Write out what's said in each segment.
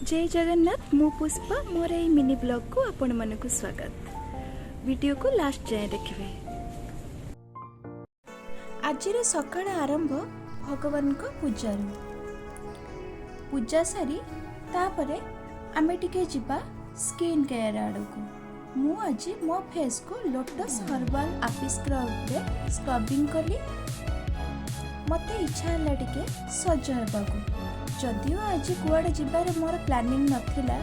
ଜୟ ଜଗନ୍ନାଥ। ମୁଁ ପୁଷ୍ପା, ମୋର ଏଇ ମିନି ବ୍ଲଗ୍କୁ ଆପଣମାନଙ୍କୁ ସ୍ୱାଗତ। ଭିଡ଼ିଓକୁ ଲାଷ୍ଟ ଯାଏଁ ଦେଖିବେ। ଆଜିର ସକାଳ ଆରମ୍ଭ ଭଗବାନଙ୍କ ପୂଜାରୁ। ପୂଜା ସାରି ତାପରେ ଆମେ ଟିକେ ଯିବା ସ୍କିନ୍ କେୟାର ଆଡ଼କୁ। ମୁଁ ଆଜି ମୋ ଫେସ୍କୁ ଲୋଟସ୍ ହର୍ବାଲ୍ ଆପି ସ୍କ୍ରବରେ ସ୍କ୍ରବିଂ କଲି। ମୋତେ ଇଚ୍ଛା ହେଲା ଟିକେ ସଜ ହେବାକୁ। ଯଦିଓ ଆଜି କୁଆଡ଼େ ଯିବାରେ ମୋର ପ୍ଲାନିଂ ନଥିଲା,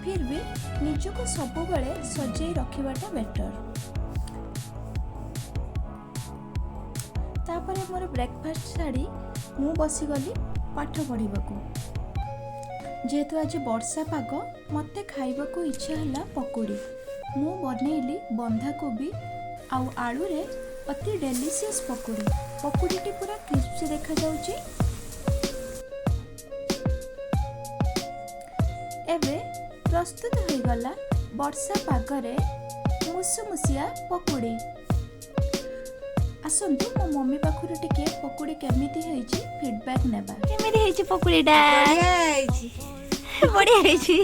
ଫିର୍ ବି ନିଜକୁ ସବୁବେଳେ ସଜେଇ ରଖିବାଟା ବେଟର୍। ତାପରେ ମୋର ବ୍ରେକଫାଷ୍ଟ ସାରି ମୁଁ ବସିଗଲି ପାଠ ପଢ଼ିବାକୁ। ଯେହେତୁ ଆଜି ବର୍ଷା ପାଗ, ମୋତେ ଖାଇବାକୁ ଇଚ୍ଛା ହେଲା ପକୁଡ଼ି। ମୁଁ ବନେଇଲି ବନ୍ଧାକୋବି ଆଉ ଆଳୁରେ ଅତି ଡେଲିସିୟସ୍ ପକୁଡ଼ି। ପକୁଡ଼ିଟି ପୁରା କ୍ରିସ୍ପି ଦେଖାଯାଉଛି। ଏବେ ପ୍ରସ୍ତୁତ ହୋଇଗଲା ବର୍ଷା ପାଗରେ ମୁସୁମୁସିଆ ପକୁଡ଼ି। ଆସନ୍ତୁ, ମୋ ମମି ପାଖରୁ ଟିକେ ପକୁଡ଼ି କେମିତି ହେଇଛି ଫିଡ଼ବ୍ୟାକ୍ ନେବା। କେମିତି ହେଇଛି ପକୁଡ଼ିଟା? ହେଇଛି। ବଢିଆ ହେଇଛି।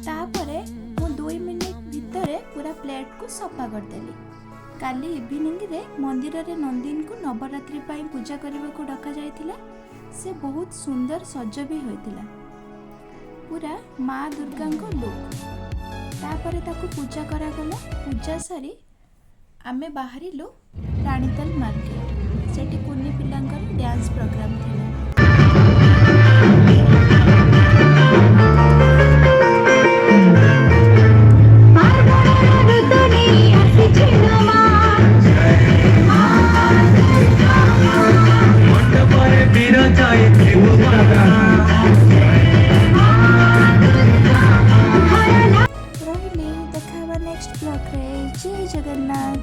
ତାପରେ ମୁଁ 2 ମିନିଟ୍ ଭିତରେ ପୁରା ପ୍ଲେଟ୍କୁ ସଫା କରିଦେଲି। କାଲି ଇଭିନିଂରେ ମନ୍ଦିରରେ ନନ୍ଦିନୀକୁ ନବରାତ୍ରି ପାଇଁ ପୂଜା କରିବାକୁ ଡକାଯାଇଥିଲା। ସେ ବହୁତ ସୁନ୍ଦର ସଜ ବି ହୋଇଥିଲା, ପୁରା ମା ଦୁର୍ଗାଙ୍କ ଲୁକ୍। ତାପରେ ତାକୁ ପୂଜା କରାଗଲା। ପୂଜା ସାରି ଆମେ ବାହାରିଲୁ ରାଣୀତାଲ ମାର୍କେଟ। ସେଠି କୁନି ପିଲାଙ୍କର ଡ୍ୟାନ୍ସ ପ୍ରୋଗ୍ରାମ ଥିଲା। ମଣ୍ଡପରେ ବିରଜାଇଥିବୁ। ରହିଲି, ଦେଖା ହେବା ନେକ୍ସଟ ବ୍ଲଗ୍ରେ। ଜୟ ଜଗନ୍ନାଥ।